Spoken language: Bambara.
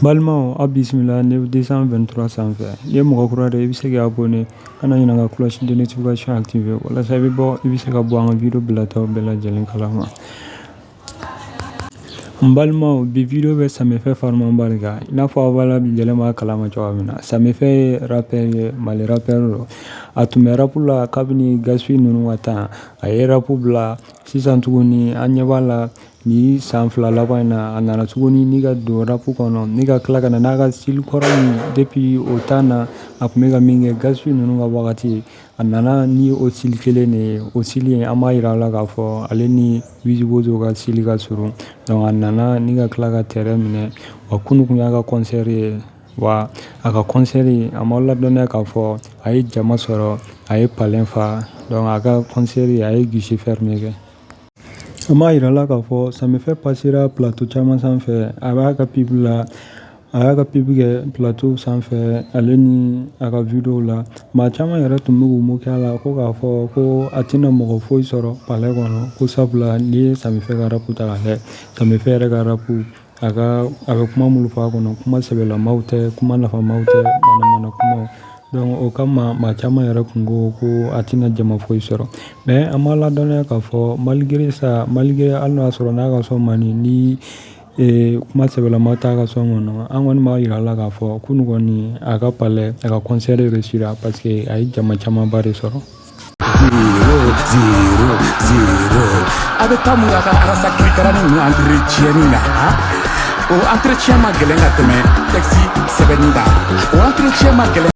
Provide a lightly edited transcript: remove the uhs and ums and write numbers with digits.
Balimaw, aw bisimila ne 223 sanfɛ. N'i ye mɔgɔ kura de ye, i bɛ se k'i abonné, kana ɲinɛ ka cloche de notification activer walasa i bɛ se ka bɔ an ka vidéo bilataw bɛɛ lajɛlen kalama. N balimaw, bi vidéo bɛ Samefɛ Farimanba de kan. I n'a fɔ aw b'a lajɛlen b'a kalama cogoya min na, Samefɛ ye rappeur ye, Mali rappeur don. A tun bɛ rap la kabini Gaspi ninnu ka temps. A ye rap bila sisan tuguni, an ɲɛ b'a la ni san 2 laban in na, a nana tuguni ni ka don rap kɔnɔ, ni ka tila ka na n'a ka style kɔrɔ min depuis o temps na a tun bɛ ka min kɛ Gaspi ninnu ka wagati, a nana ni o style kelen de ye. O style, an b'a yira la k'a fɔ ale ni Wiz Bozo ka style ka surun. Donc a nana ni ka tila ka terrain minɛ. Wa kunun kun y'a ka concert ye. Wa a ka concert, a m'aw ladɔnniya k'a fɔ a ye jama sɔrɔ, a ye palais fa. Donc a ka concert, a ye guichet fermé kɛ. An b'a yira la k'a fɔ Samefɛ passera plateau caman sanfɛ. A b'a ka pub la, a y'a ka pub kɛ plateau sanfɛ, ale ni a ka vidéo la. Maa caman yɛrɛ tun bɛ k'u moquer a la ko k'a fɔ ko a tɛna mɔgɔ foyi sɔrɔ palais kɔnɔ, ko sabula n'i ye Samefɛ ka rap ta k'a lajɛ, Samefɛ yɛrɛ ka rap, a ka a bɛ kuma minnu fɔ a kɔnɔ, kuma sɛbɛlamaw tɛ, kuma nafamaw tɛ, manamana kumaw. Donc o kama maa caman yɛrɛ tun ko ko a tɛna jama foyi sɔrɔ. Mais an b'a ladɔnniya k'a fɔ malgré ça, malgré hali n'o y'a sɔrɔ n'a ka son man di, ni kuma sɛbɛlama t'a ka son kɔnɔ, an kɔni b'a yira la k'a fɔ kunun kɔni, a ka palais, a ka concert réussira parce que a ye jama camanba de sɔrɔ. 0 0 0. A bɛ taa mun ka arasa kirikara ni ninnu entretien na? Han, o entretien ma gɛlɛn ka tɛmɛ texte sɛbɛnni kan. O entretien ma gɛlɛn.